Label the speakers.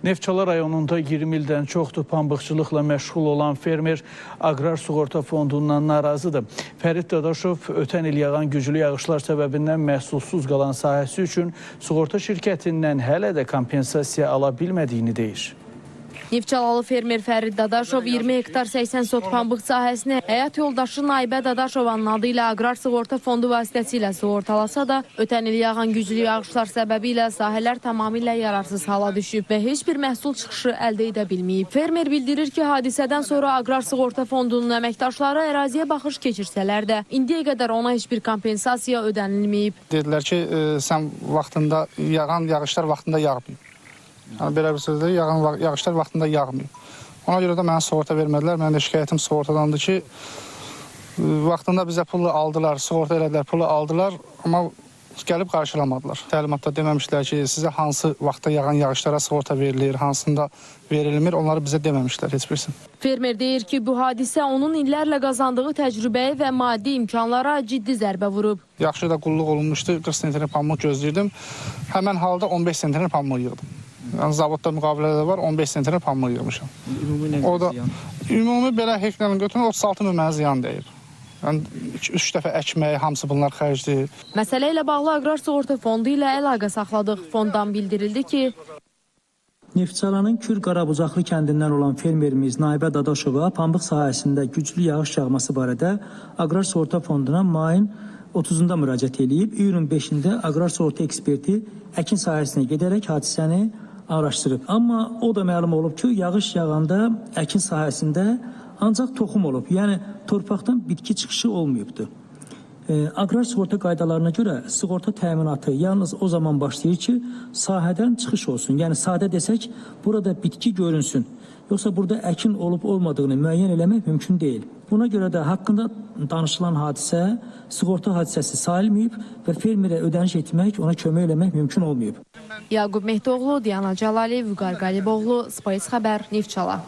Speaker 1: Neftçala rayonunda 20 ildən çoxdur pambıqçılıqla məşğul olan fermer Aqrar Sığorta Fondundan narazıdır. Fərid Dadaşov ötən il yağan güclü yağışlar səbəbindən məhsulsuz qalan sahəsi üçün sığorta şirkətindən hələ də kompensasiya ala bilmədiyini deyir.
Speaker 2: Neftçalalı fermer Fərid Dadaşov 20 hektar 80 sot pambıq sahəsini həyat yoldaşı Naibə Dadaşovanın adı ilə Aqrar Sığorta Fondu vasitəsilə sığortalasa da, ötən il yağan güclü yağışlar səbəbilə sahələr tamamilə yararsız hala düşüb və heç bir məhsul çıxışı əldə edə bilməyib. Fermer bildirir ki, hadisədən sonra Aqrar Sığorta Fondunun əməkdaşları əraziyə baxış keçirsələr də, indiyə qədər ona heç bir kompensasiya ödənilməyib.
Speaker 3: Dedilər ki, sən vaxtında yağan yağışlar vaxtında yağmayıb. Yəni belə bir sözdür, yağışlar vaxtında yağmıyor. Ona görə də mənə sığorta vermədilər. Mənim də şikayətim sığortadandır ki, vaxtında bizə pulu aldılar, sığorta elədilər, pulu aldılar, amma gəlib qarşılamadılar. Təlimatda deməmişlər ki, sizə hansı vaxtda yağan yağışlara sığorta verilir, hansında verilmir, onları bizə deməmişlər heç birisi.
Speaker 2: Fermer deyir ki, bu hadisə onun illərlə qazandığı təcrübəyə və maddi imkanlara ciddi zərbə vurub.
Speaker 3: Yaxşı da qulluq olunmuşdu, 40 sentner pambıq gözləyirdim. Həmən halda 15 sentner pambıq yığdım. Yəni zavodda müqavilə də var, 15 sentner pambıq yığmışam.
Speaker 4: Ümumi nə qədər ziyan?
Speaker 3: Ümumi belə hektarla götürün, 36 min mənə ziyan dəyib. Yəni 3 dəfə əkməyi, hamısı bunlar xərcdir.
Speaker 2: Məsələ ilə bağlı Aqrar Sığorta Fondu ilə əlaqə saxladıq. Fondan bildirildi ki,
Speaker 5: Neftçalanın Kür Qarabucaqlı kəndindən olan fermerimiz Naibə Dadaşova pambıq sahəsində güclü yağış yağması barədə Aqrar Sığorta Fonduna mayın 30-da müraciət eləyib. İyunun 5-də Aqrar Sığorta eksperti əkin sahəsinə gedərək hadisəni araşdırıb. Amma o da məlum olub ki, yağış yağanda əkin sahəsində ancaq toxum olub. Yəni torpaqdan bitki çıxışı olmayıbdır. Aqrar sığorta qaydalarına görə sığorta təminatı yalnız o zaman başlayır ki, sahədən çıxış olsun. Yəni sadə desək, burada bitki görünsün. Yoxsa burada əkin olub olmadığını müəyyən eləmək mümkün deyil. Buna görə də haqqında danışılan hadisə sığorta hadisəsi sayılmayıb və fermerə ödəniş etmək, ona kömək eləmək mümkün olmayıb.
Speaker 2: Yaqub Mehdioğlu, Diana Cəlali, Vüqar Qaliboğlu, Space Xəbər, Neftçala.